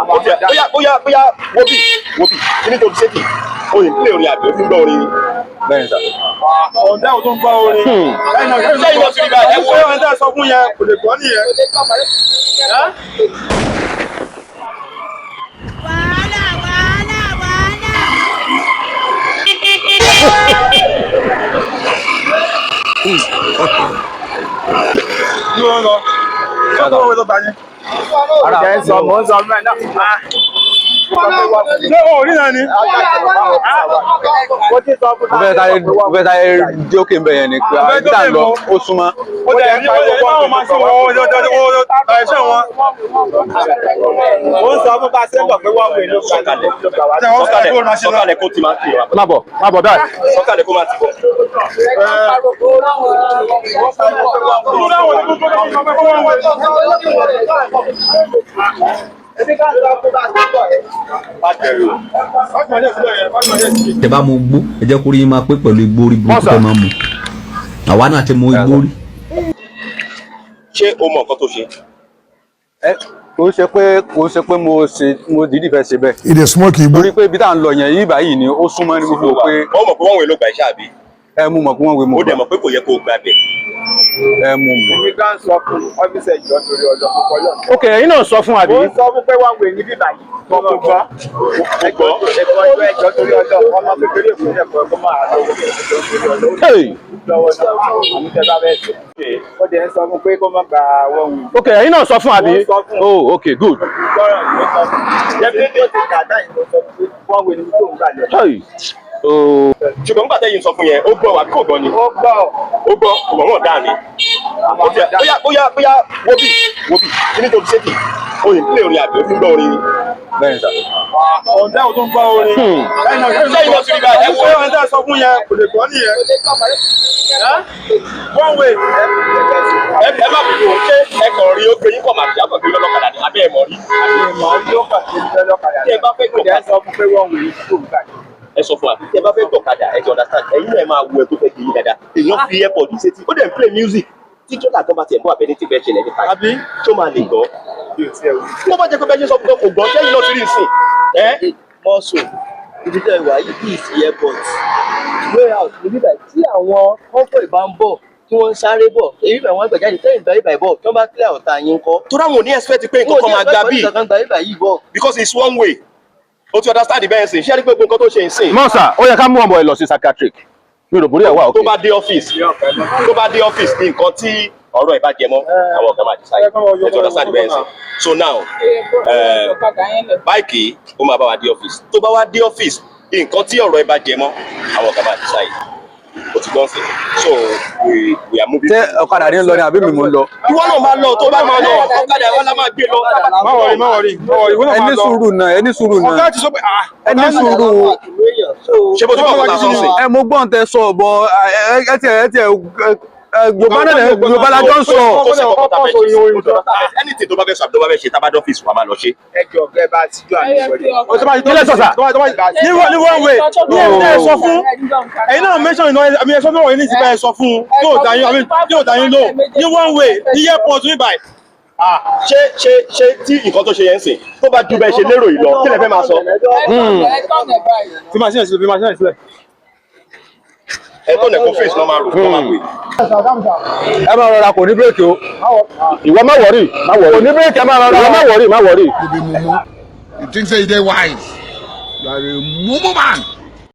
Ó tiẹ̀ bóyá bóyá bóyá, wo bí, wo bí, kí ni tó fi ṣéèkì? Oyin play orin àbí o fi ń gbọ́ orin? Bẹ́ẹ̀ ni sà. Ọ̀dẹ́ ò tó ń gbọ́ orin. Ṣé ìwọ ti rí báyìí? Ẹ wo. Ẹ wo ẹni tẹ́ sọ fún yẹn, kò lè gbọ́ nìyẹn. Wàhálà, wàhálà, wàhálà. Kí ló ń lọ? Ṣé o tó wọ́n tó gbà yín? Ara Ń sọ, mò ń sọ mẹ́ náà. Ṣé o ò rí náà ni? Mo ti sọ fún mo fẹ́ sáré dé òkè ń bẹ̀ yẹn ni pé ibi tá à ń lọ ó súnmọ́. Ó jẹ́ ní, ó jẹ́ ní báwọn máa ṣe wọ́n ẹ̀ṣẹ̀ wọn. Mo ń sọ fún bá a ṣe ń bọ̀ pé wọ́n wè ló gbà. Sọ̀kalẹ̀. Ṣé wọ́n fẹ́ Sọ̀kalẹ̀. kó máa ṣe lọ? Sọ̀kalẹ̀ kó ti máa tì wá. Má bọ̀, má bọ̀ báyìí. Sọ̀kalẹ̀ kó máa tì bọ̀. Kúrú láwọn ní kúrú láwọn sọ pé kó wọ́n wẹ̀. Ebi ká sọ fún bá a ṣe ń bọ̀ yẹn. Má bẹ̀rù o. Bákan náà sílẹ̀ yẹn, bákan náà sílẹ̀. Tẹ bá mu gbó, ẹ jẹ́ kó rí yín máa pé pẹ̀lú igbó orí burúkú tẹ máa mu. Àwa náà ti mu igbó rí. Ṣé o mọ nǹkan tó ṣe? Ẹ kò ṣe pé mo ṣe, mo dìídì fẹ́ ṣe bẹ́ẹ̀. He dey smoke igbo. Torí pé ibi tá à ń lọ yẹn yìí báyìí ni ó súnmọ́ ní gbogbo pé. Wọ́n mọ̀ pé wọ́n wẹ̀ ló gbà iṣẹ́ àbí? Ẹ mú mọ̀ pé wọ́n wé mo Ó dẹ̀ gbà. mọ̀ pé kò yẹ kó o gbà bẹ̀. Ẹ mú mọ̀. Èmi gan sọ fún ọ́fíìsì, ẹ̀jọ́ torí ọjọ́ púpọ̀ lọ. Ok, ẹ̀yin náà sọ fún àbí? Mo ń sọ fún pé wọ́n wè ní bíbá yìí. Kò gbọ́. Ó gbọ́. Ẹ̀kọ́ ẹjọ́, ẹjọ́ torí ọjọ́, ọmọ kékeré fún ẹ̀kọ́ kó máa lọ́wọ́, ẹjọ́ torí ọjọ́ Hey. lọ́wọ́ náà àmì tẹ́ bá fẹ́ ṣe. Ó dẹ̀ ń sọ fún pé kó má gba wọ́n wù. Ok, ẹ̀yin náà sọ fún àbí? Mo sọ fún. Oh, ok, good. Gbọ́rọ̀ ló sọ fún. Jẹ́bi tó ti kà táyì ló sọ fún pé wọ́n wè ní tó ń gbà lọ. Hey. Oh. Ṣùgbọ́n nígbà tẹ́yìn sọ fún yẹn, ó gbọ́ àbí kò gbọ́ ni? Ó gbọ́. Ó gbọ́, kò mọ̀ wọ́n dáa ni. Ó tiẹ̀ bóyá bóyá bóyá, wo bí, wo bí, kí ni tó fi ṣéèkì? Oyin play orin àbí o fi ń gbọ́ orin? Bẹ́ẹ̀ ni sà. Ọ̀dẹ́ ò tó ń gbọ́ orin. Ṣé ìwọ ti rí báyìí? Ẹ Ẹ wo. wo ẹni tẹ́ sọ fún yẹn, kò lè gbọ́ nìyẹn. One way. Ẹ má bìí o, ṣé ẹ kàn rí ó gbé yín kọ̀ màbí àkọ́gbé lọ́lọ́kadà ni abẹ́ ẹ̀ mọ̀ rí? Ìmọ̀ yóò kàn sí ní ọlọ́kadà. Tí ẹ bá fẹ́ Ó dẹ̀ ń sọ fún pé wọ́n wè ní tó ń gbà lọ. Ẹ sọ fún wa, tí ẹ bá fẹ́ gbọ̀kadà, ẹ ti understand, ẹ̀yin náà ẹ máa wo ẹ tó fẹ́ gbé yín dáadáa. Èèyàn fi airpod sétí, ó dẹ̀ ń play music. Tí jọ́là tó bá tiẹ̀ bọ́ àbẹ́ni tí fẹ́ ṣẹlẹ̀ nípa yìí, Àbí? tó máa lè gbọ́. Tó bá jẹ́ pé bẹ́ẹ̀ ṣe sọ fún kò gbọ́, ṣẹ́yìn náà ti rí ìsìn ẹ́. Mọ́sọ̀ ibi tẹ́ ẹ wà yìí kì í sí airport way out níbí báyìí. Tí àwọn convoy bá ń bọ̀, tí wọ́n ń sáré bọ̀, èyí bá wọn gbà jáde tẹ́yìn bá ibà bọ̀, tí wọ́n bá clear ọ̀tá yín kọ́. Tó dáwọn ò ní expect pé nǹkan kan máa gba bíi kankan gba ibà yìí bọ̀. because it's one way. O ti understand bẹ́ẹ̀ sìn? Ṣé ẹ rí pé gbogbo nǹkan tó ṣe ń sìn? Mọ́sà, ó yẹ ká mú ọmọ ẹ lọ sí psychiatric. Mi ò rò bórí ẹ̀ wá òkè. Tó bá dé ọ́fíìsì, tó bá dé ọ́fíìsì ní nǹkan tí ọ̀rọ̀ ẹ̀ bá jẹ mọ́, àwọn ọ̀gá máa decide. Ẹ ti understand bẹ́ẹ̀ sìn? So now, báìkì ó máa bá wa dé ọ́fíìsì. Tó bá wá dé ọ́fíìsì, nǹkan tí ọ̀rọ̀ ẹ̀ bá jẹ mọ́, àwọn ọ̀gá máa decide. O ti gbọ́n sí? So we are moving. Ṣé ọ̀kadà ní ń lọ ni àbí mi mò ń lọ? Ìwọ náà máa lọ. Tó bá máa lọ, ọ̀kadà ìwọ la máa gbé lọ. Má worry, má worry, má worry, ìwọ náà Ẹ máa ní lọ. sùúrù náà, ẹ ní sùúrù Ọ̀gá náà. ti sọ pé ah. Ẹ ní sùúrù. Ṣé bó ti bọ̀ kọ́ta sọ́ọ̀sì? Ẹ mo gbọ́n tẹ sọ bọ̀, ẹ tiẹ̀ Yorùbá náà, Yorùbá la jọ ń sọ. Kó sí ọkọ̀ tá a fẹ́ ṣe. Anything tó bá fẹ́ sọ àbí tó bá fẹ́ ṣe, tá a bá dé ọ́fíìsì wa máa lọ ṣe. Ẹjọ́ kẹ́ bá síjú àmì ìwọlé. Ó ti Kílẹ̀ sọ sà? Ní one way ní ẹni tẹ́ ẹ sọ fún, ẹ̀yin náà mention iná àmì ẹ sọ fún ọ̀rọ̀ yìí ní ìsìnká, ẹ sọ fún yóò dá yín, àmì yóò dá yín lò ní one way ní airport ní báyìí. Ṣé tí nǹkan tó ṣe yẹn ń sìn, tó bá ju bẹ́ẹ̀ ṣe lérò yìí lọ, kí lẹ fẹ́ máa sọ? Fi máa sílẹ̀ sílẹ̀, fi máa sílẹ̀ sílẹ̀. Ẹ tó nẹ̀kọ́ face lọ́ máa rò kó máa pè. Ẹ máa rọra, kò ní bírèkì o. Ìwọ má worry, má worry. Kò ní bírèkì, ẹ máa rọra. Ìwọ má worry, má worry. You be mumu. You think say you dey wise. You are a mumu man.